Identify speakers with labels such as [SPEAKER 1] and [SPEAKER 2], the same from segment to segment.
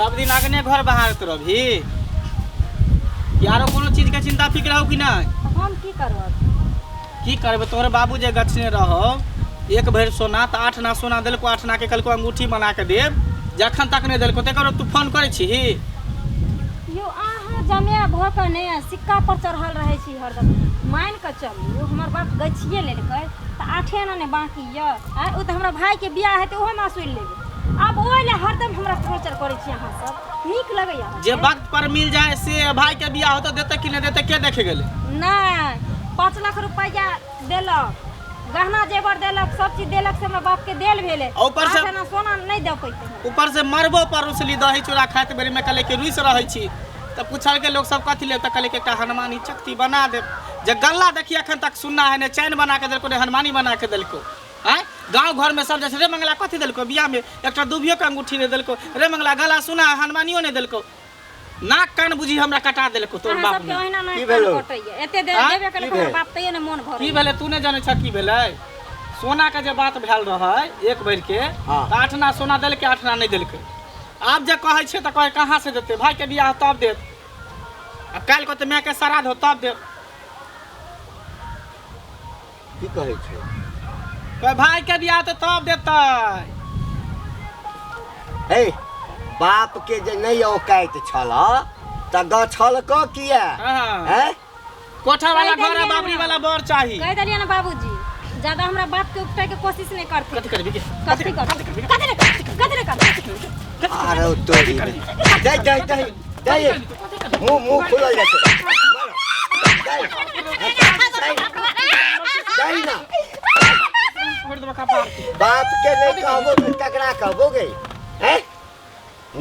[SPEAKER 1] सब दिन अगने घर बहारत रहबही कि आरो कोनो चीज के चिंता फिक्र हो कि नहीं?
[SPEAKER 2] हम की करब?
[SPEAKER 1] की करबै, तोहर बाबू जे गछने रहो एक भरि सोना, तऽ 8 आना सोना देलको, 8 आना के कहलको अंगूठी बना के देब, जखन तक नहि देलको तकर तू फोन करै छीही?
[SPEAKER 2] यौ अहाँ जमे भऽ कऽ ने सिक्का पर चढ़ल रहै छी हरदम। मानि कऽ चलू हमर बाप गछिए लेलकै तऽ 8 आना ने बाँकी यऽ। आँय, ओ तऽ हमरा भाइके बियाह हेतै ओहोमे असुलि लेबै। आब ओहि लए हरदम हमरा टॉर्चर करै छी अहाँ सब, नीक लगैया?
[SPEAKER 1] जे वक्त पर मिल जाए से। भाई के बियाह होतो देते कि नहि देते के देखे गेलै?
[SPEAKER 2] नहि, 5 लाख रुपैआ देलक, गहना जेवर देलक, सब चीज देलक, से हमरा बाप के देल भेलै।
[SPEAKER 1] आ ऊपर से-
[SPEAKER 2] 8 आना सोना नहि दऽ पैतै।
[SPEAKER 1] ऊपर से मरबो पर रुसली, दही चूड़ा खाइत बेरी में कहले कि रुसि रहै छी, तऽ पूछलकै लोक सब कथी लेब, तऽ कहले कि एकटा हनुमानी चक्ती बना देब, जे गल्ला देखी अखन तक सुन्ना है, ने चैन बना के देलको ने हनुमानी बना के देलको। आँय, गाँव घर में सब जैसे रे मंगला कथी देलको बियाह में, एकटा दुभियो के अंगूठी नहि देलको, रे मंगला गला सुना है, हनुमानियो नहि देलको, नाक कान बुझी हमरा कटा देलको तोर
[SPEAKER 2] अहाँ
[SPEAKER 1] बाप
[SPEAKER 2] सबके
[SPEAKER 1] ने।
[SPEAKER 2] ओहिना नाक
[SPEAKER 3] की
[SPEAKER 2] कान
[SPEAKER 3] भेलौ?
[SPEAKER 2] कटैया एते दे
[SPEAKER 1] आँय?
[SPEAKER 2] देबे केलक
[SPEAKER 3] की
[SPEAKER 2] हमर
[SPEAKER 3] भेल?
[SPEAKER 2] बाप तैयो ने मोन भरैया।
[SPEAKER 1] की भेलै तू नहि जानै छह की भेलै? सोना के जे बात भेल रहै एक भरि के, तऽ 8 आना सोना देलकै, 8 आना नहि देलकै। आब जे कहै छै तऽ कहै कहाँ से देतै, भाई के बियाह तब देत, आ काल्हि कहतै माय के श्राद्ध हो तब देत।
[SPEAKER 3] की कहै छै?
[SPEAKER 1] कहै भाई के बियाह तऽ तब देतै।
[SPEAKER 3] हे, बाप के जे नहि औकाइत छल तऽ गछल कऽ किया?
[SPEAKER 1] हाँ।
[SPEAKER 3] हैं?
[SPEAKER 1] कोठा वाला
[SPEAKER 2] कहि
[SPEAKER 1] घर आ
[SPEAKER 2] देलियै
[SPEAKER 1] बाबरी
[SPEAKER 2] ने।
[SPEAKER 1] वाला बर चाही।
[SPEAKER 2] कहि देलियै ने बाबूजी, ज्यादा हमरा बाप के उपटाय के कोशिश नहि करथिन।
[SPEAKER 1] कथी करबी के?
[SPEAKER 2] कथी करबी? कथी नहि करबी? कथी नहि करबी?
[SPEAKER 3] आरो तोरी दे दे दे दे, मुंह मुंह खुलल जाइ छै। दे दे ना।
[SPEAKER 1] फोड़ि देबो कपार के।
[SPEAKER 3] बाप के नहि कहबो तऽ ककरा कहबो गे? हैं,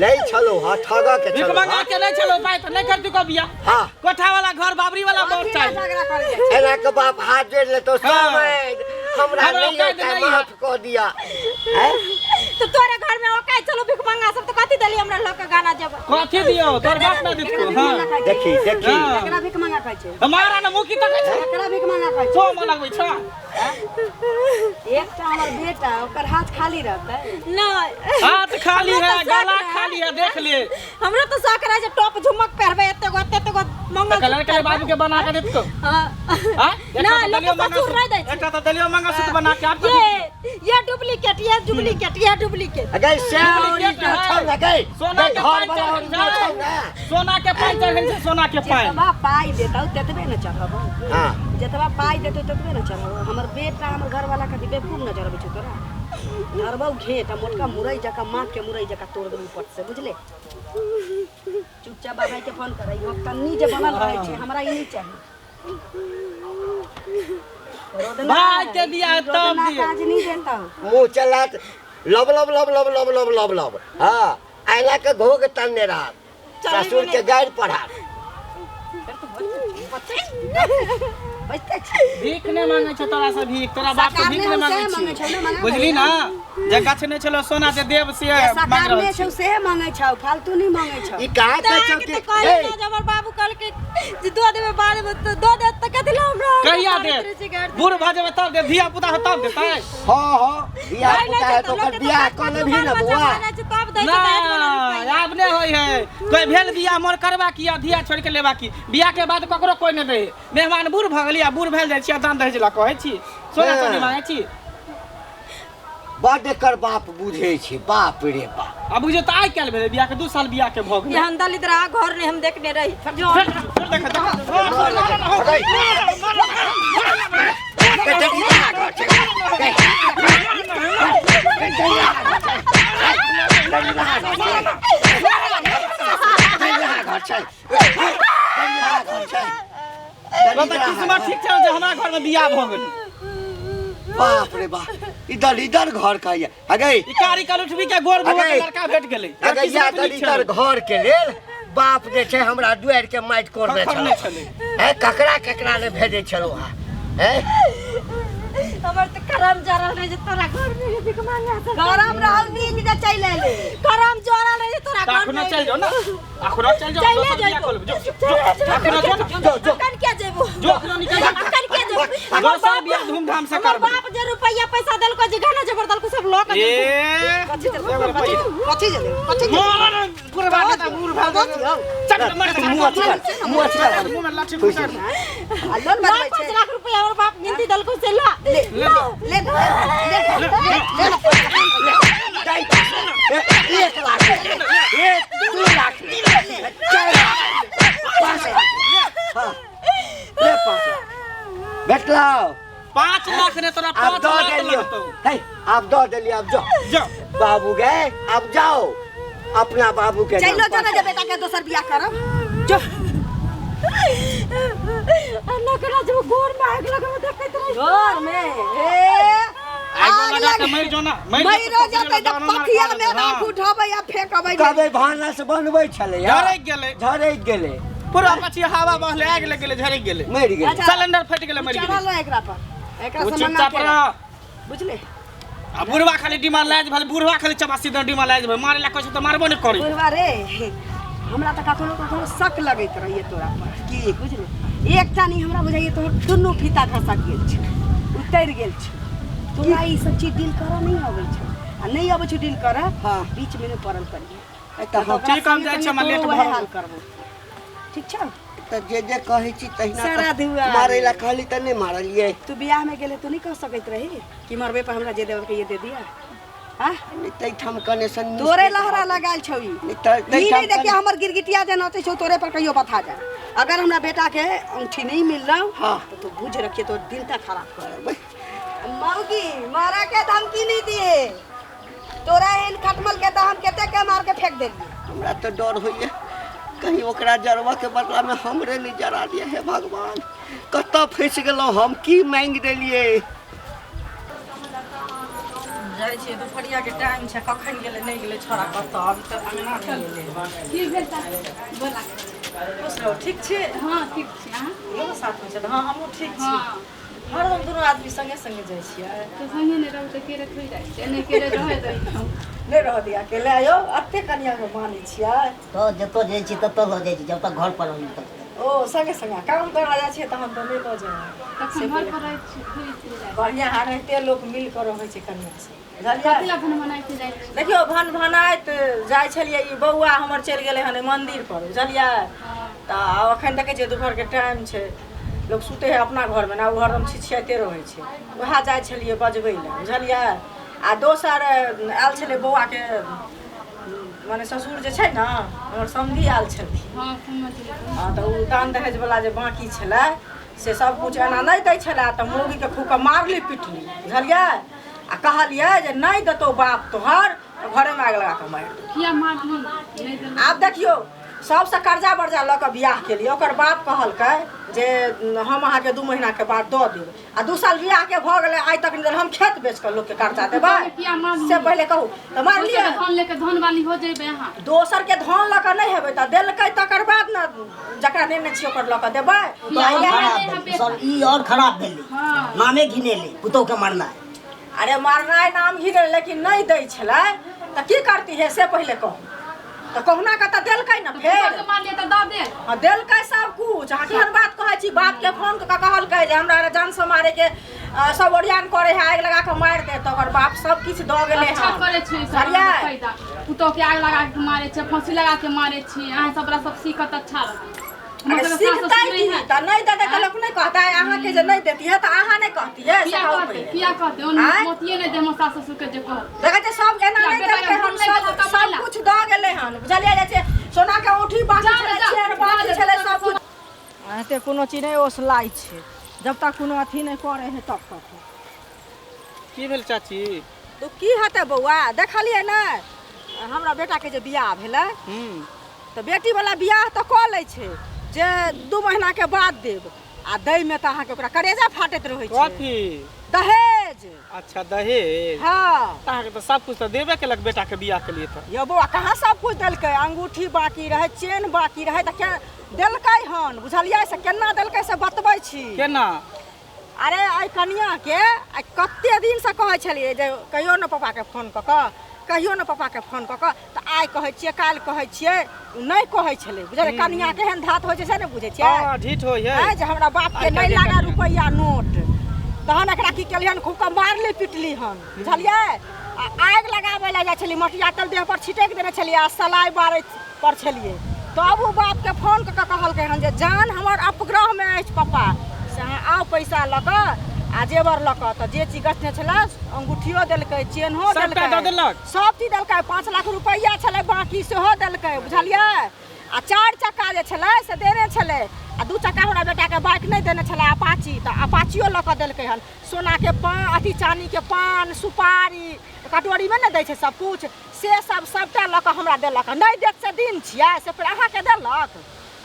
[SPEAKER 3] नहीं छलो हाँ, ठगा के
[SPEAKER 1] भीख
[SPEAKER 3] छलो
[SPEAKER 1] मंगा
[SPEAKER 3] हाँ।
[SPEAKER 1] के नहीं छलो पाई तऽ नहीं करती को बियाह।
[SPEAKER 3] हाँ।
[SPEAKER 1] कोठा वाला घर बाबरी वाला बर चाही।
[SPEAKER 4] झगड़ा करै जाइ छै।
[SPEAKER 3] एना के बाप हाथ जोड़ लेतो।
[SPEAKER 1] हाँ।
[SPEAKER 3] सब हमरा
[SPEAKER 1] हमरा
[SPEAKER 3] नहीं
[SPEAKER 1] औकात
[SPEAKER 3] औकात
[SPEAKER 1] नहीं है।
[SPEAKER 3] माफ कऽ दिया हैं?
[SPEAKER 2] तऽ तोरे घर में औकात छलो भीख मंगा सब, तऽ कथी देली हमरा लऽ के गाना जब?
[SPEAKER 1] कथी दियौ, तोर बाप ना दितको? हाँ।
[SPEAKER 3] देखी देखी।
[SPEAKER 1] हाँ।
[SPEAKER 4] एकरा भीख मंगा कहै छै।
[SPEAKER 1] हमारा ना मुँह की तकै छै।
[SPEAKER 4] एकरा भीख मंगा कहै छै।
[SPEAKER 1] सो मन लगबै छ।
[SPEAKER 4] एकटा हमर बेटा, ओकर हाथ खाली रहतै?
[SPEAKER 2] नहि,
[SPEAKER 1] हाथ खाली
[SPEAKER 2] हमरा
[SPEAKER 1] है,
[SPEAKER 2] तऽ शौक
[SPEAKER 1] गला
[SPEAKER 2] रहै।
[SPEAKER 1] खाली है, देख ले।
[SPEAKER 2] हमरा तऽ शौक रहै जे टॉप झुमक पहिरबै, एते गो एते गो मंगल।
[SPEAKER 1] कलर के बाबू के बना के देतको?
[SPEAKER 2] हाँ।
[SPEAKER 1] हाँ? एकटा
[SPEAKER 2] नहि,
[SPEAKER 1] तऽ
[SPEAKER 2] लोक
[SPEAKER 1] दलियो
[SPEAKER 2] के ससुर नहि दै छै।
[SPEAKER 1] एकटा तऽ दलियो मंगलसूत्र बना के आब।
[SPEAKER 2] ये डुप्लीकेट, ये डुप्लीकेट, ये डुप्लीकेट।
[SPEAKER 3] अगे से ओरिजिनल छौ ने गे?
[SPEAKER 1] सोना के
[SPEAKER 3] घर
[SPEAKER 1] पानि
[SPEAKER 3] वाला
[SPEAKER 1] चढ़ल
[SPEAKER 3] ओरिजिनल छौ
[SPEAKER 1] छै।
[SPEAKER 3] ने?
[SPEAKER 1] सोना के पानि चढ़ल छै, सोना के पानि।
[SPEAKER 4] जतबा पाइ देतौ ततबे ने चढ़बौ।
[SPEAKER 3] हाँ।
[SPEAKER 4] जतबा पाइ देतौ ततबे ने चढ़बौ। हमर बेटा हमर घरवाला कथी बेवकूफ न चढ़बै छौ तोरा? धरबौ घेंट आ मोटका मुरई जकाँ, माँ के मुरई जकाँ तोड़ देबौ पट से, बुझले? चुपचाप बाबा के फोन करै। तन्नी जे बनल रहै छै, हमरा ई नहि चाही। रोदना-
[SPEAKER 1] भाई के बियाह तब
[SPEAKER 4] रोदना
[SPEAKER 1] दियौ।
[SPEAKER 4] काज नहि देतौ।
[SPEAKER 3] मुँह चलात लब लब लब लब लब लब लब लब। हाँ, आइला के घोघ तनने रहत, ससुर के गारि पढ़ात।
[SPEAKER 4] बचते छी।
[SPEAKER 1] भीख नहि मांगै छौ तोरा से भीख, तोरा बाप से
[SPEAKER 4] सरकार
[SPEAKER 1] भीख
[SPEAKER 4] ने
[SPEAKER 1] नहि
[SPEAKER 4] हम
[SPEAKER 1] मांगै
[SPEAKER 4] सएह मांगै छौ
[SPEAKER 1] छी।
[SPEAKER 4] ने, मांगै
[SPEAKER 1] बुझली ना, जे गाछ नहि छलो सोना जे देव से
[SPEAKER 4] जे
[SPEAKER 1] मांगि
[SPEAKER 4] सरकार
[SPEAKER 1] रहल
[SPEAKER 4] ने
[SPEAKER 1] छी।
[SPEAKER 4] छौ से मांगै छौ, फालतू नहीं मांगै छौ।
[SPEAKER 3] ई कहाँ
[SPEAKER 2] तऽ
[SPEAKER 3] कहै छौ
[SPEAKER 2] अहाँके
[SPEAKER 3] कि
[SPEAKER 2] तऽ कहली
[SPEAKER 3] ए,
[SPEAKER 2] ना जे हमर बाबू कहलकै जे दऽ देबै बाद में, तऽ दऽ देत तऽ कथी लए हमरा
[SPEAKER 1] कहिया
[SPEAKER 2] मारैत
[SPEAKER 1] देत?
[SPEAKER 2] रहै छै घर?
[SPEAKER 1] बूढ़ भऽ जेबै तब देत, धिया पुता तब देतै?
[SPEAKER 3] हाँ हाँ, बियाह
[SPEAKER 2] नहि,
[SPEAKER 3] पुता
[SPEAKER 2] नहि
[SPEAKER 3] है
[SPEAKER 2] छै
[SPEAKER 3] तऽ
[SPEAKER 2] तऽ
[SPEAKER 3] ओकर
[SPEAKER 2] लोकके तऽ
[SPEAKER 3] बियाह
[SPEAKER 2] पाँच
[SPEAKER 3] कऽ
[SPEAKER 2] पाँच
[SPEAKER 3] लेबही
[SPEAKER 2] गो
[SPEAKER 3] ने
[SPEAKER 2] बाल बच्चा
[SPEAKER 3] बौआ।
[SPEAKER 2] भऽ जाइ छै तब दै छै दहेज वाला
[SPEAKER 1] नहि,
[SPEAKER 2] रुपैआ।
[SPEAKER 1] आब नहि होइ है। कोई भेल बियाह मोर करबा की आ धिया छोड़ि के लेबा की? बियाह के बाद ककरो कोई नहि दै। मेहमान बूढ़ भऽ गेली आ बूढ़ भेल जाइ छी आ दान दहेज लऽ कहै छी, सोना चांदी मांगै छी।
[SPEAKER 3] बड्ड एकर बाप बुझै छै, बाप रे बाप।
[SPEAKER 1] आ बुझियौ तऽ आइ काल्हि भेलै बियाह के 2 साल बियाह के भऽ गेलै।
[SPEAKER 2] एहन दलित रहा घर नहि हम देखने रही। जो
[SPEAKER 1] छोड़ छोड़, देख देख। तोरा तऽ किस्मत ठीक छौ जे हमरा घर में बियाह भऽ गेल।
[SPEAKER 3] बाप रे बाप, ई दलिदर घर कहैया अगे।
[SPEAKER 1] ई कारी कलुठबी के गोर भुआ के
[SPEAKER 3] अगे।
[SPEAKER 1] लड़का भेट गेलै।
[SPEAKER 3] अगे या
[SPEAKER 1] किस्मत नीक
[SPEAKER 3] दलिदर
[SPEAKER 1] छलै।
[SPEAKER 3] घर के लेल बाप जे छै हमरा दुआरि के माटि कोड़ने
[SPEAKER 1] खखरने
[SPEAKER 3] छल।
[SPEAKER 1] छलै।
[SPEAKER 3] हैं, ककरा ककरा ने भेजै छलहुँ हँ? हैं?
[SPEAKER 2] हमर तऽ करम जरल रहे जे तोरा घर में भीख मांगे सब।
[SPEAKER 4] गरम रहौ नीक जे चलि एलै।
[SPEAKER 2] करम जरल रहे जे तोरा
[SPEAKER 1] तऽ
[SPEAKER 2] घर
[SPEAKER 1] अखनो
[SPEAKER 2] में।
[SPEAKER 1] चलि जाउ ने, अखनो चलि जाउ,
[SPEAKER 2] चलि
[SPEAKER 1] दोसर बियाह
[SPEAKER 2] जइबो।
[SPEAKER 1] कऽ लेबै। जो
[SPEAKER 2] चलि
[SPEAKER 1] जो,
[SPEAKER 2] जइबो।
[SPEAKER 1] अखनो जो ने।
[SPEAKER 3] जो जो।
[SPEAKER 2] अखन किया जेबो?
[SPEAKER 1] जो अखनो निकलि जा।
[SPEAKER 2] अखन किया जेबो? हमर
[SPEAKER 1] दोसर
[SPEAKER 2] बाप
[SPEAKER 1] बियाह धूमधाम से
[SPEAKER 2] हमर
[SPEAKER 1] करबै।
[SPEAKER 2] बाप जे रुपैआ पैसा देलको, जे गहना जेवर देलको, सब लऽ के
[SPEAKER 1] ए
[SPEAKER 4] कथी देलको? कथी देलको? कथी देलको?
[SPEAKER 1] मार। बुढ़वा के तऽ बूढ़ भए गेल। चट मर
[SPEAKER 3] मुँह अथी कर, मुँह अथी कर।
[SPEAKER 1] मुँह में लाठी घुसा दे।
[SPEAKER 4] आ लोन
[SPEAKER 2] ला
[SPEAKER 4] बनबै
[SPEAKER 2] 5
[SPEAKER 4] छै
[SPEAKER 2] लाख रुपया हमर बाप गिनती देलको से ला।
[SPEAKER 4] ले ले ले ले ले ले।
[SPEAKER 3] जाइ 1 लाख, 1 2 लाख, 4 लाख, 5 लाख। हाँ, ले 5 लाख भेटलौ।
[SPEAKER 1] 5 लाख ने तोरा
[SPEAKER 3] आब
[SPEAKER 1] 5
[SPEAKER 3] दऽ
[SPEAKER 1] लाख
[SPEAKER 3] देलियौ।
[SPEAKER 1] लगतौ।
[SPEAKER 3] हे, आब दऽ देलियौ, आब जाओ।
[SPEAKER 1] जो
[SPEAKER 3] बाबू गए, आब जाओ अपना बाबू के
[SPEAKER 4] चलो
[SPEAKER 3] नाम
[SPEAKER 4] जाना
[SPEAKER 3] पर।
[SPEAKER 4] जे बेटा के दोसर बियाह करब जो।
[SPEAKER 2] अन्ना करा जब गोर में आग लगो देखैत रही।
[SPEAKER 4] घर में ए
[SPEAKER 1] आगो लगा के मरि जो ना, मरि
[SPEAKER 4] मरि जेतै तऽ पथिया में
[SPEAKER 1] हाँ।
[SPEAKER 4] राख उठबै आ फेंकबै।
[SPEAKER 3] कबे भानस बनबै छलै
[SPEAKER 1] झरकि गेलै।
[SPEAKER 3] झरकि गेलै
[SPEAKER 1] पूरा पछी हवा बहले, आगि लग गेलै, झरकि गेलै,
[SPEAKER 3] मरि गेलै।
[SPEAKER 4] अच्छा।
[SPEAKER 1] सिलेंडर फटि गेलै, मरि गेलै।
[SPEAKER 4] चढ़ल रह एकरा पर, एकरा
[SPEAKER 1] ओ
[SPEAKER 4] से मना
[SPEAKER 1] चुपचाप
[SPEAKER 4] के
[SPEAKER 1] रह।
[SPEAKER 4] बुझले।
[SPEAKER 1] आ बुढ़वा खाली डिमांड लाज भेल, बुढ़वा खाली चबासी दे डिमांड लाज भेल, मारे ला कहै छै तऽ मारबो नहि करी।
[SPEAKER 4] बुढ़वा रे, हमरा तऽ कखनो कखनो शक लगैत रहैए तोरा पर
[SPEAKER 3] की?
[SPEAKER 4] बुझले। एकटा नहीं हमरा बुझाइए तोहर दुनू फीता घसक गेल छौ, उतरि गेल छौ। तोरा ई सब चीज डील करऽ नहीं अबै छौ आ नहीं अबै छौ डील करऽ।
[SPEAKER 3] हाँ।
[SPEAKER 4] बीच में नहीं पड़ल करिहे।
[SPEAKER 3] तऽ हम
[SPEAKER 1] ठीक, हम जाइ छी, हमरा लेट भऽ
[SPEAKER 4] हाल करबो। ठीक छौ?
[SPEAKER 3] तऽ जे जे कहै छी तहिना
[SPEAKER 4] सारा
[SPEAKER 3] तऽ
[SPEAKER 4] दुआर।
[SPEAKER 3] मारै ला कहली तऽ नहि मारलियै।
[SPEAKER 4] तू बियाह में गेले तो नहीं कह सकैत रही कि मरबे पर हमरा जे देबे के ये दे दिया? हाँ?
[SPEAKER 3] नहि तैठाम कने सन
[SPEAKER 4] तोरे लहरा लगायल छौ ई।
[SPEAKER 3] नहि तऽ
[SPEAKER 4] ई
[SPEAKER 3] तैठाम
[SPEAKER 4] नहीं देखिए हमर गिरगिटिया जे नाचै छौ तोरे पर कहियो बथा जाए। अगर हमरा बेटा के अंगूठी नहीं मिल रहा
[SPEAKER 3] हाँ।
[SPEAKER 4] तो तू बुझ रखिए तो दिन तक खराब कर। मौगी मारा के धमकी नहीं दिए, तोरा एहन खटमल के तो हम कते के मार के फेंक देलिए।
[SPEAKER 3] हमरा तऽ डर होइए कहीं ओकरा जरबा के बदला में हमरे नहीं जरा दिया। हे भगवान, कतऽ फँसि गेलहुँ हम, की मांगि देलियै?
[SPEAKER 5] जाइ छियै, दुपहरिया के टाइम छै, कखन गेलै नहि गेलै छोड़ा कतऽ, अभी तक अंगना नहि गेलै।
[SPEAKER 6] की भेल चाची? बोला।
[SPEAKER 5] खुश रहू, ठीक छी?
[SPEAKER 6] हाँ ठीक छी। अहाँ?
[SPEAKER 5] इहो साथमे छै? हाँ हमहूँ ठीक छी।
[SPEAKER 6] हाँ।
[SPEAKER 5] हरदम दुनू आदमी संगे संगे जाइ छियै।
[SPEAKER 6] तऽ संगे नहि रहू तऽ केरे थोड़ी जाइ छियै, नहि केरे रहै दै।
[SPEAKER 5] नहि रहऽ दिअ अकेले। यौ एते कनियाके मानै छियै?
[SPEAKER 7] तऽ जतऽ जाइ छी ततऽ लऽ जाइ छी, जब तक घर पर रहली तब तक।
[SPEAKER 5] ओ संगे संगे काम करऽ जाइ छियै तहन तऽ नहि लऽ जाइ।
[SPEAKER 6] तखन घर पर रहै छी थोड़ी चलि जाइ।
[SPEAKER 5] बढ़िआँ रहिते लोक मिल कऽ रहै छै कनिया से, बुझलियै?
[SPEAKER 6] कथी लए भन के जाइ छी?
[SPEAKER 5] देखियौ भन भनाइत जाइ छलियै, ई बौआ हमर चलि गेलै हन मन्दिर पर, बुझलियै? तऽ आब एखन देखै छियै दुपहरके टाइम छै, लोक सुतै है अपना घरमे ने, ओ हरदम छिछियाइते रहै छै। उएह जाइ छलियै बजबै लए, बुझलियै? आ दोसर आयल छलै बौआके मने ससुर जे छै ने हमर समधी आयल छलखिन।
[SPEAKER 6] हाँ समझ गेलियै।
[SPEAKER 5] हँ तऽ ओ दान दहेजवला जे बाँकी छलै से सब किछु एना नहि दै छलै तऽ मौगीके खूब कऽ मारली पिटली, बुझलियै? आ कहलियै जे नहि देतौ बाप तोहर तऽ घरेमे आगि लगा कऽ मारि देतौ।
[SPEAKER 6] किया मारली नहि देलक?
[SPEAKER 5] आब देखियौ सबसँ कर्जा बर्जा लऽ कऽ बियाह केलियै, ओकर बाप कहलकै जे हम अहाँके 2 महीनाके बाद दऽ देब, आ 2 साल बियाहके भऽ गेलै आइ तक नहि देल। हम खेत बेच कऽ लोकके कर्जा देबै?
[SPEAKER 6] किया मारली?
[SPEAKER 5] से पहिले कहू तऽ मारलियै।
[SPEAKER 6] दोसरके धन लेके धनवाली हो जेबै अहाँ?
[SPEAKER 5] दोसरके धन लऽ कऽ नहि हेबै तऽ देलकै तकर बाद ने जकरा नेने छियै ओकर लऽ कऽ देबै।
[SPEAKER 7] तऽ और खराब भेलै सर, ई और खराब भेलै।
[SPEAKER 6] हाँ।
[SPEAKER 7] नामे घिनेलै पुतोह के मरनाइ।
[SPEAKER 5] अरे मरनाइ नाम घिनेलै, लेकिन नहि दै छलै तऽ की करती है से पहिले कहू तऽ। कहुना कऽ तऽ देलकै ने फेर।
[SPEAKER 6] पुतोहके मारलियै तऽ दऽ देल?
[SPEAKER 5] हाँ देलकै सब कुछ। अहाँ केहन बात कहै छी? बापके फोन कऽ कऽ कहलकै जे हमरा जान से मारे के सब ओरियान करे है, आगि लगा कऽ मारि दे, तऽ ओकर बाप सब किछु दऽ गेलै
[SPEAKER 6] अच्छा
[SPEAKER 5] हन।
[SPEAKER 6] करै छै सब।
[SPEAKER 5] बुझलियै?
[SPEAKER 6] फायदा पुतोहके आग लगा के मारै छै, फांसी लगा के मारै छी। अहाँ सब बला सब सीखत अच्छा रहत। हमर
[SPEAKER 5] अरे
[SPEAKER 6] सबके सास
[SPEAKER 5] सीखतै
[SPEAKER 6] ससुर
[SPEAKER 5] की
[SPEAKER 6] नहि है।
[SPEAKER 5] तऽ नहि देतै तऽ लोक नहि कहतै अहाँके जे नहि देतियै तऽ अहाँ नहि कहतियै? से
[SPEAKER 6] किया
[SPEAKER 5] कहू
[SPEAKER 6] कहतै?
[SPEAKER 5] पहिले।
[SPEAKER 6] किया कहतै? ओन
[SPEAKER 5] आँय?
[SPEAKER 6] मोतिये नहि दे हमर सास ससुर के जे कहत।
[SPEAKER 5] देखै छियै सब एना
[SPEAKER 6] किया
[SPEAKER 5] नहि
[SPEAKER 6] बेटाके
[SPEAKER 5] देलकै हन,
[SPEAKER 6] भूल नहि
[SPEAKER 5] सब
[SPEAKER 6] गेलौ
[SPEAKER 5] सब
[SPEAKER 6] कमाइ ला।
[SPEAKER 5] कुछ दऽ गेलै हन, बुझलियै? जे छै सोना के औंठी बाँकी
[SPEAKER 6] जा
[SPEAKER 5] छलै,
[SPEAKER 6] जा,
[SPEAKER 5] चेन बाँकी
[SPEAKER 6] जा,
[SPEAKER 5] छलै,
[SPEAKER 6] जा,
[SPEAKER 5] सब कुछ।
[SPEAKER 4] एते कोनो चीज नहि ओसलाइ छै जब तक कोनो अथी नहि करै है तब तक।
[SPEAKER 1] की भेल चाची?
[SPEAKER 4] तो की हेतै बौआ, देखलियै ने हमरा बेटाके जे बियाह भेलै तऽ बेटीवला बियाह तऽ कऽ लै छै जे 2 महीनाके बाद देब, आ दैमे तऽ अहाँके ओकरा करेजा फाटैत रहै छै।
[SPEAKER 1] कथी?
[SPEAKER 4] दहेज।
[SPEAKER 1] अच्छा दहेज।
[SPEAKER 4] हाँ।
[SPEAKER 1] तऽ अहाँके तऽ सब कुछ तऽ देबे केलक बेटाके बियाह के लिए तऽ।
[SPEAKER 4] यौ बौआ कहाँ सब कुछ देलकै? अंगूठी बाँकी रहै, चेन बाँकी रहै, तऽ के देलकै हन, बुझलियै? से केना देलकै से बतबै छी।
[SPEAKER 1] केना?
[SPEAKER 4] अरे एहि कनियाके आइ कते दिनसँ कहै छलियै जे कहियो ने पापाके फोन कऽ कऽ, कहियो ने पापाके फोन कऽ कऽ, तऽ आइ कहै छियै काल्हि कहै छियै, ओ नहि कहै छलै, बुझलियै? कनिया केहन धात होइ छै से नहि बुझै छियै?
[SPEAKER 1] हाँ ढीठ होइ है।
[SPEAKER 4] आँय, जे हमरा बापके
[SPEAKER 1] आइ
[SPEAKER 4] नहि
[SPEAKER 1] काल्हिके
[SPEAKER 4] लागल
[SPEAKER 1] कनिया।
[SPEAKER 4] रुपैआ नोट,
[SPEAKER 5] तहन एकरा की केलियै हन, खूब कऽ मारली पिटली हन, बुझलियै? आ आगि लगाबै लए जाइ छलियै, मटिया तेल देह पर छिटकि देने छलियै आ सलाइ बारै पर छलियै, तब ओ बापके फोन कऽ कऽ कहलकै हन जे जान हमर अपग्रहमे अछि पप्पा, से अहाँ आउ पैसा लऽ कऽ आ जेवर लऽ कऽ। तऽ जे चीज गछने छलै, अंगूठियो देलकै, चेन्हो
[SPEAKER 1] सबटा
[SPEAKER 5] देलकै,
[SPEAKER 1] दऽ देलक?
[SPEAKER 5] सब चीज देलकै। 5 लाख रुपैआ छलै बाँकी, सेहो देलकै, बुझलियै? आ 4 चक्का जे छलै से देने छलै, आ 2 चक्का हमरा बेटाके बाइक नहि देने छलै, अपाची, तऽ अपाचियो लऽ कऽ देलकै हन। सोनाके पान, अथी चानीके पान सुपारी कटोरीमे ने दै छै सब कुछ, से सब सबटा लऽ कऽ हमरा देलक। नहि देत से दिन छियै, से फेर अहाँके देलक?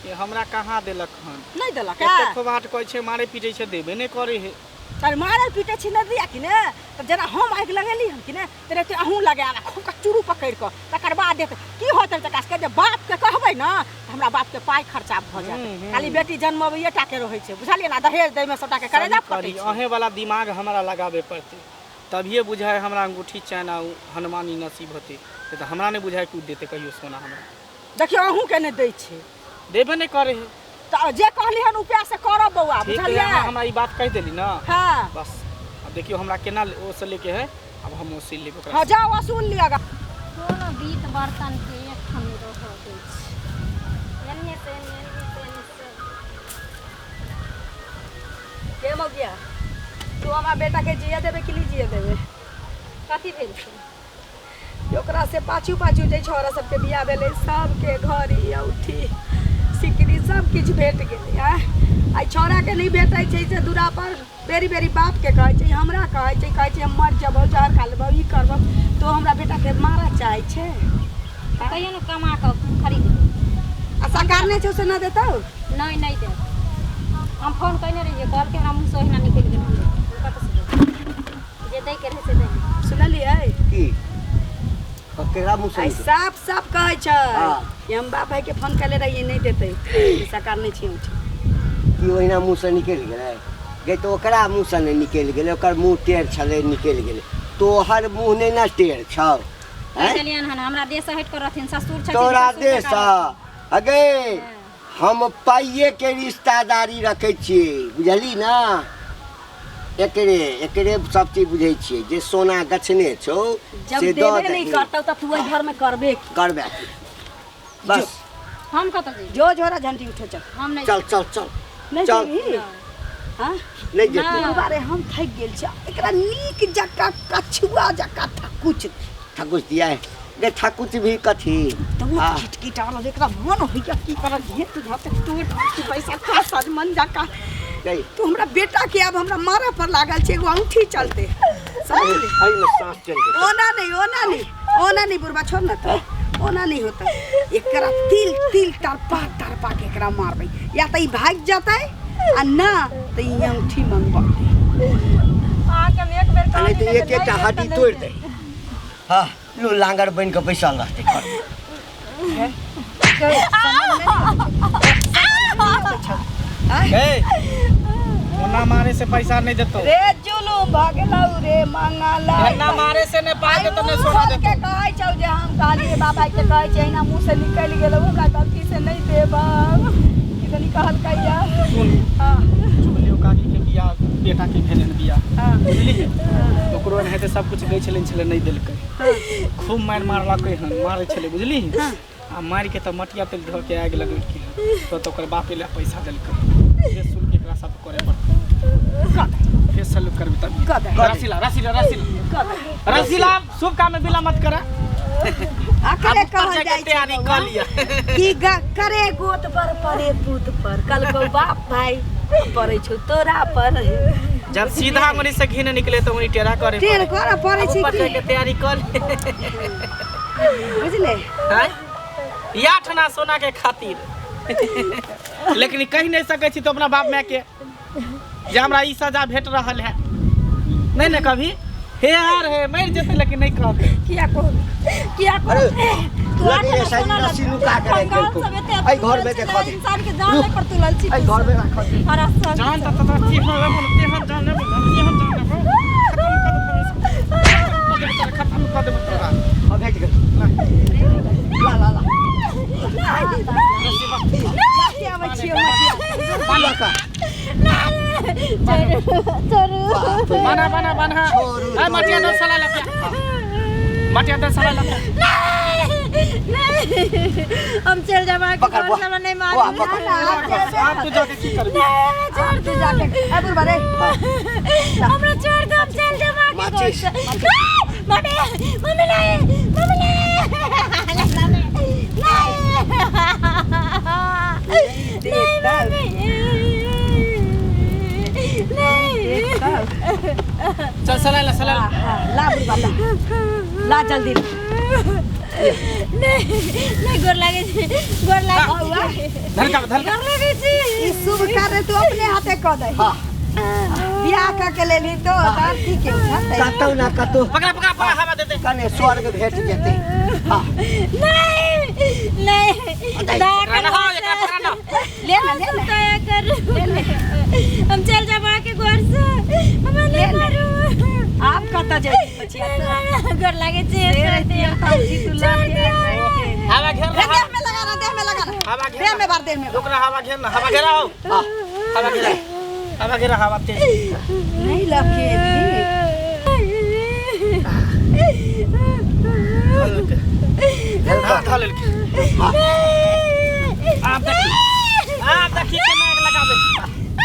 [SPEAKER 1] ये हमरा कहाँ देलक हन?
[SPEAKER 5] नहि देलक।
[SPEAKER 1] एते खोभाट कहै छै, मारे पीटै छै, देबे नहि करै है।
[SPEAKER 5] तर मारै पीटै छी नहि दिया कि ने, तऽ जेना हम आगि लगेली हन कि ने, तेनाहिते अहूँ लगायब आ खूब कऽ चूरू पकड़ि कऽ, तकर बाद देत। की होतै तकरा सबके जे बापके कहबै ने तऽ हमरा बापके पाइ खर्चा भऽ जायत। खाली बेटी जन्मबैये टाके रहै छै, बुझलियै ने? दहेज दैमे सबटाके करेजा
[SPEAKER 1] सही
[SPEAKER 5] फटै
[SPEAKER 1] करी
[SPEAKER 5] छै।
[SPEAKER 1] अहें वाला दिमाग हमरा लगाबे पड़तै, तभिए बुझाय हमरा अंगूठी चैन आ उ हनुमानी नसीब होतै। नहीं तऽ हमरा नहि बुझाय कि उ देतै कहियो सोना हमरा।
[SPEAKER 5] देखियौ, अहूँके नहि दै छै।
[SPEAKER 1] देबे नहि करै है।
[SPEAKER 5] तऽ जे कहली हन उपाय से करब बौआ,
[SPEAKER 1] ठीक है।
[SPEAKER 5] बुझलियै?
[SPEAKER 1] अहाँ हमरा ई बात कहि देली ना।
[SPEAKER 5] हँ।
[SPEAKER 1] बस अब देखियौ हमरा केना ओसँ लेके है, अब हम ओसे लेब ओकरा
[SPEAKER 5] हँ
[SPEAKER 1] से।
[SPEAKER 5] जाउ, वसूल लिअ ग।
[SPEAKER 2] कोनो बीत बर्तनके एकठाम नहि रहऽ दै छै, एन्ने से एन्ने, एन्ने से एन्ने से।
[SPEAKER 4] के मौगिया, तू हमरा बेटा के जिए देबे कि नहीं जिए देबे?
[SPEAKER 2] कथी भेल छै?
[SPEAKER 4] कि ओकरा से पाछू पाछू जे छौड़ा सबके बियाह भेलै, सबके घड़ी औठी सिकरी सब किछु भेट गेलै। आँय, आइ छौड़ाके नहि भेटै छै से दूरा पर बेरी बेरी बापके कहै छै, हमरा कहै छै, कहै छै हम मरि जेबौ, जहर खा लेबौ, ई करबौ। तो हमरा बेटाके मारऽ चाहै छै?
[SPEAKER 2] कहियो ने कमा कऽ खरीद लेबै।
[SPEAKER 4] आ सरकार नहि छौ से नहि देतौ?
[SPEAKER 2] नहि, नहि देब। हम फोन कयने रहियै, कहलकै हमरा मुँहसँ ओहिना निकलि गेल, हम कतऽसँ देब? जे दैके रहै से दै।
[SPEAKER 4] सुनलियै?
[SPEAKER 3] की ककरा मुँह से
[SPEAKER 4] आइ
[SPEAKER 3] निकल?
[SPEAKER 4] साफ साफ कहै छै
[SPEAKER 3] हाँ।
[SPEAKER 4] कि हम बाप भाईके फोन कयले रहियै, नहि देतै, सरकार नहि छै औठी।
[SPEAKER 3] की ओहिना मुँहसँ निकलि गेलै गे? तऽ ओकरा मुँहसँ नहि निकलि गेलै, ओकर मुँह टेढ़ छलै, निकलि गेलै। तोहर मुँह नहि ने टेढ़ छौ?
[SPEAKER 2] कहि
[SPEAKER 3] आँय?
[SPEAKER 2] देलियनि हन, हमरा देहसँ हटि कऽ रहथिन, ससुर छथिन।
[SPEAKER 3] तोरा
[SPEAKER 2] ससुर
[SPEAKER 3] देशसँ
[SPEAKER 2] जकाँ
[SPEAKER 3] अगे हम पाइए के रिश्तेदारी रखै छियै, बुझली ना? एकरे एकरे सब चीज बुझै छियै। जे सोना गछने छौ
[SPEAKER 4] जब
[SPEAKER 3] से दऽ
[SPEAKER 4] देबे नहीं
[SPEAKER 3] दही।
[SPEAKER 4] करतौ तऽ तू एहि घरमे करबे की?
[SPEAKER 3] करबे की? बस।
[SPEAKER 2] हम कतऽ जइबै?
[SPEAKER 4] जो झोरा झंटी उठो, चल।
[SPEAKER 2] हम नहि।
[SPEAKER 3] चल चल चल।
[SPEAKER 4] नहि
[SPEAKER 3] चल।
[SPEAKER 4] जेबही? हाँ?
[SPEAKER 3] नहि जेतै।
[SPEAKER 4] एहि बारे हम थाकि गेल छी। एकरा नीक जकाँ कछुआ जकाँ थकुच।
[SPEAKER 3] ठकुच दिया है गे? ठकुच भी कथी?
[SPEAKER 4] तऽ ओ
[SPEAKER 3] हाँ।
[SPEAKER 4] खिटखिट आयल, एकरा मन होइया की करत, घेट धऽ तोड़ पैसा खा सजमन जकाँ।
[SPEAKER 3] गई।
[SPEAKER 4] तू हमरा बेटा के आब हमरा मारऽ पर लागल छै एगो अंगूठी चलते, समझली?
[SPEAKER 3] एहिमे साँस चलि गेल।
[SPEAKER 4] ओना नहीं, ओना नहीं, ओना नहीं। बुढ़बा, छोड़ ना, तो ओना नहीं होता। एकरा तिल तिल तड़पा तड़पा के एकरा मारबै, या तऽ ई भागि जेतै आ ना तऽ ई अंगूठी मंगबतै।
[SPEAKER 5] अहाँके हम एक बेर
[SPEAKER 3] आ नहि
[SPEAKER 5] कहली
[SPEAKER 3] तऽ
[SPEAKER 5] ने
[SPEAKER 3] एक
[SPEAKER 5] जे
[SPEAKER 3] एकटा
[SPEAKER 5] नहि
[SPEAKER 3] हड्डी
[SPEAKER 5] देत तऽ
[SPEAKER 3] तोड़ि
[SPEAKER 5] नहि
[SPEAKER 3] दे। हँ, लू लांगर बनि कऽ बैसल रहतै घरमे।
[SPEAKER 1] ए, ओना मारे से पैसा नहीं देतो।
[SPEAKER 4] रे जुलूम भऽ गेलौ रे मंगला।
[SPEAKER 1] एना मारे से नहीं पाइ देतो, नहीं सोना
[SPEAKER 4] खोल के
[SPEAKER 1] देतो।
[SPEAKER 4] कहै छौ जे हम कहलियै बाबा के, कहै छै एहिना मुँह से निकलि गेलौ, हमरा गलती से नहि देब कि तनी कहलकै या।
[SPEAKER 1] सुन।
[SPEAKER 4] हाँ।
[SPEAKER 1] चुगलियो काकी के बियाह, बेटा के भेलै हन बियाह।
[SPEAKER 4] हाँ।
[SPEAKER 1] बुझलिही? ओकरो एनाहिते सब कुछ गै छलै छलै, नहि देलकै। खूब मारि मारलकै हन, मारै छलै, बुझलिही? आ मारि के तऽ मटिया तेल धऽ के आगि लगेलकै हन, तऽ ओकर बापे लए पैसा देलकै। फेर सुन के एकरा साथ करे पड़तै, फेर सलूक करबै तब।
[SPEAKER 4] कऽ दे।
[SPEAKER 1] रसीला रसीला रसीला रसीला, शुभ काम में विलम्ब मत करा।
[SPEAKER 4] अकरे
[SPEAKER 1] आब ऊपर
[SPEAKER 4] कहल
[SPEAKER 1] जाके
[SPEAKER 4] जाइ छै
[SPEAKER 1] तैयारी
[SPEAKER 4] बौआ,
[SPEAKER 1] कऽ लिअ।
[SPEAKER 4] कि करे गोत पर परे पूत पर, कल बाप भाई पड़ै छौ तोरा पर।
[SPEAKER 1] जब सीधा अंगुरी से घी नहीं निकले तो उंगली टेढ़ा करे
[SPEAKER 4] टेढ़
[SPEAKER 1] पड़े।
[SPEAKER 4] करऽ पड़ै
[SPEAKER 1] आब
[SPEAKER 4] छै
[SPEAKER 1] ऊपर
[SPEAKER 4] की
[SPEAKER 1] जाके तैयारी कऽ ले।
[SPEAKER 4] बुझले?
[SPEAKER 1] आँय? या ठना सोना के खातिर, लेकिन कहि नहीं सकै छी तो अपना बाप माय के जे हमरा ई सजा भेट रहल है। नहीं ने कभी हे यार हे मरि जेतै, लेकिन नहीं कहतै।
[SPEAKER 4] किया कहू, किया कहू?
[SPEAKER 3] अरे
[SPEAKER 2] तू आठ
[SPEAKER 3] लगे
[SPEAKER 2] आना
[SPEAKER 3] सारी
[SPEAKER 2] सोना
[SPEAKER 3] रस्सी नुका के राखि
[SPEAKER 2] कंगाल
[SPEAKER 3] देलकौ।
[SPEAKER 2] सब एते
[SPEAKER 3] एहि घर में
[SPEAKER 2] तुलल
[SPEAKER 3] देखऽ
[SPEAKER 2] छै,
[SPEAKER 3] दे।
[SPEAKER 2] इंसान के जान पर तुलल छी।
[SPEAKER 3] एहि घर में राखऽ दे।
[SPEAKER 2] हरा सब
[SPEAKER 1] जान त तोरा तेहन लेबो ने, तेहन जान लेबो ने, तेहन जान लेबो, खत्म कऽ देबो तोरा, खत्म कऽ देबो तोरा।
[SPEAKER 3] हाँ, भेट गेल। ला ला ला।
[SPEAKER 4] के अबै छियै मटिया।
[SPEAKER 3] लऽ कऽ।
[SPEAKER 2] छोड़ू।
[SPEAKER 1] बना बना बना।
[SPEAKER 3] छोड़ू,
[SPEAKER 1] ए मटिया दे सला लपिया, मटिया दे सला लपिया।
[SPEAKER 2] नहीं, हम चल जाब अहाँके
[SPEAKER 3] पकड़,
[SPEAKER 2] घर
[SPEAKER 3] बुआ।
[SPEAKER 2] से, हमरा नहीं
[SPEAKER 3] बुआ,
[SPEAKER 2] मारू।
[SPEAKER 3] पकड़।
[SPEAKER 1] आप तू जाके की करबी?
[SPEAKER 2] नहीं, छोड़
[SPEAKER 4] तू
[SPEAKER 2] दू।
[SPEAKER 4] जाके ए बुढ़बा रे।
[SPEAKER 2] हमरा छोड़ दो, हम चल जाब अहाँके घर
[SPEAKER 3] माचिस।
[SPEAKER 2] से। मम्मी, मम्मी नहीं, मम्मी नहीं, नहीं, मम्मी नहीं।
[SPEAKER 1] चल सला ला सला ला।
[SPEAKER 4] हाँ, ला बुढ़बा, ला ला जल्दी ला।
[SPEAKER 2] नहीं नहीं, गोर लागे छी, गोर लागे छी,
[SPEAKER 1] धलका धलका।
[SPEAKER 2] गोर लागे छी।
[SPEAKER 4] ई शुभ कार्य तू अपने हाथे कऽ दही।
[SPEAKER 3] हाँ।
[SPEAKER 4] बियाह कऽ के लेलही तो तब ठीक है बुझलतै।
[SPEAKER 3] कतौ ना कतौ
[SPEAKER 1] पकड़ा पकड़ा पकड़ा, हवा दे दे।
[SPEAKER 3] कने स्वर्ग भेट जेतै। हाँ।
[SPEAKER 2] नहीं नहीं, दया
[SPEAKER 1] पकड़ा ना,
[SPEAKER 2] करू।
[SPEAKER 1] हाँ, एकरा पकड़ा ना।
[SPEAKER 4] ले ना, ले ना।
[SPEAKER 2] दया करू, हम चल जाब अहाँके घर से, हमरा नहीं मारू।
[SPEAKER 4] आप कतऽ जेबही बचिया?
[SPEAKER 2] गोर लागे छी।
[SPEAKER 4] से
[SPEAKER 2] छोड़ दियौ,
[SPEAKER 4] सब्जी तू ला
[SPEAKER 2] छोड़
[SPEAKER 4] के
[SPEAKER 2] दियौ।
[SPEAKER 1] हवा घेर
[SPEAKER 4] रे
[SPEAKER 1] ना।
[SPEAKER 4] देह में लगा ना, देह में लगा ना।
[SPEAKER 1] हवा घेर
[SPEAKER 4] देह
[SPEAKER 1] ना।
[SPEAKER 4] में बार, देह में बार।
[SPEAKER 1] रुक ना, हवा घेर ना, हवा घेरा हो, हवा घेरा, हवा घेरा, हवा तेज।
[SPEAKER 4] नहीं लगे।
[SPEAKER 1] हाँ, धऽ लेलकै।